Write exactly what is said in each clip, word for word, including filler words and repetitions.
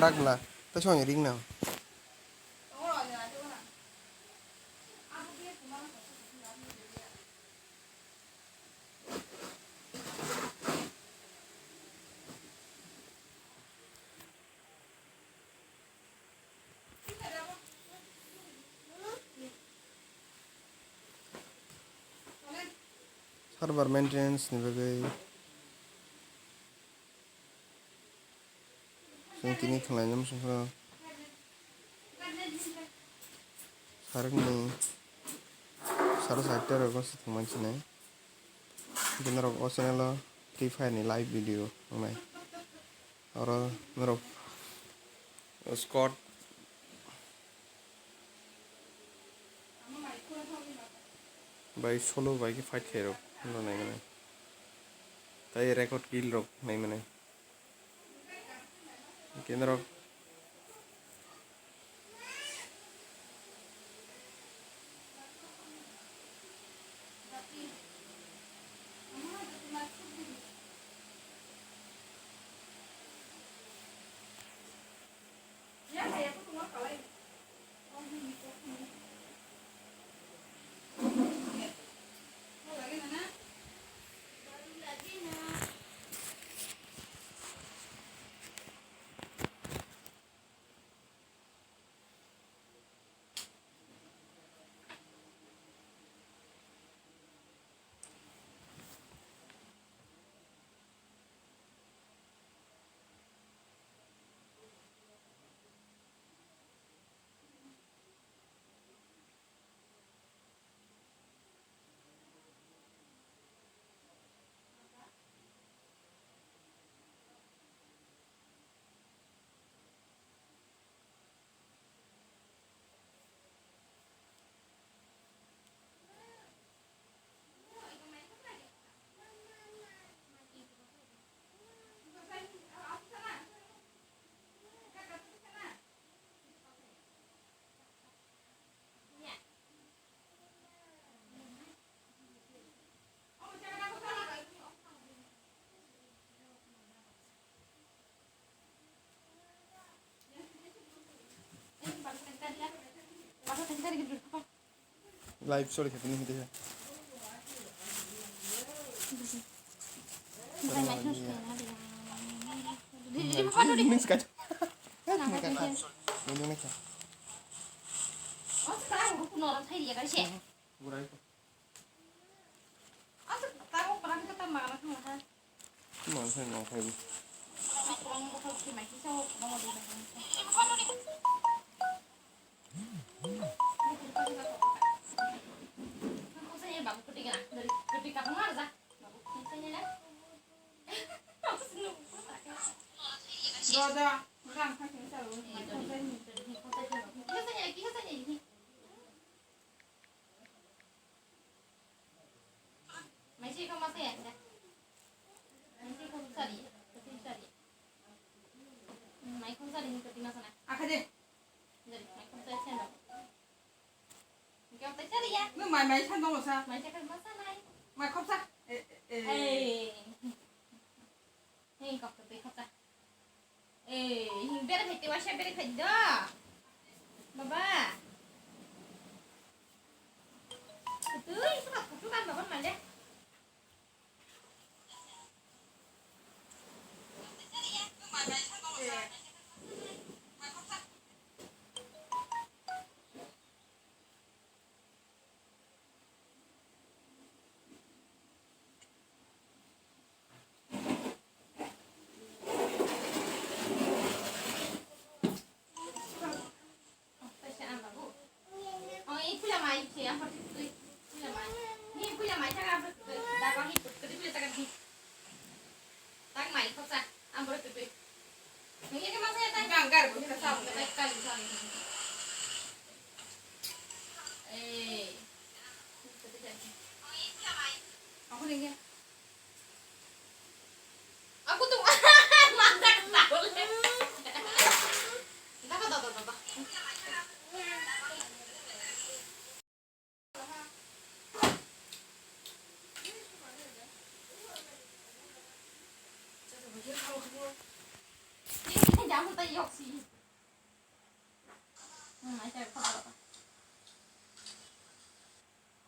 Ragla, ta song ring na. Server maintenance ni bagwi chwng tini thwnglainani swngcharni sarikni saro charta rogo se thwngmani sinai. Hwnkhe norok o channel o Free Fire ni live video wngnai. Oro norok squad bai solo bai khe fight khairok no naimani. Tai record kill rok naimani. Hwnkhe norok Live story khe tini hwnkhe. Miss kacha. Miss kacha. Miss kacha. Gurai ko. Mang sai mang sai. Maisi kho masa ya kisa. Maisi kho sari, kati sari. Mai kho sari ni kati masa na. Akha de. Dari mai kho sari sendo. Kya tai sari ya? Nung mai mai san dong sa. Mai kho masa nai. Mai khop sa. Eh, eh, eh. Hey. Hey, kok tu khop sa. Eh, hing bere phai te waisa bere phai do. Baba. Tui, suka kutu kan baba male. Aku tuh masak tahu le. Entah kata apa apa. Jangan tak yok sih. Hmm, aisa, khabar.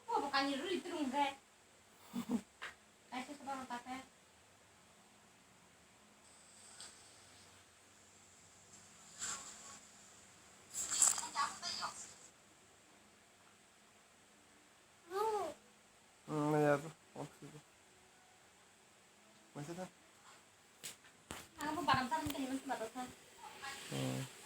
Bo bo kani rui turung re. Aisa, khabar ta khe. Hmm, ya, oxygen. Masih dah? Ang bo badam tabung tei himung badam sa. Hmm.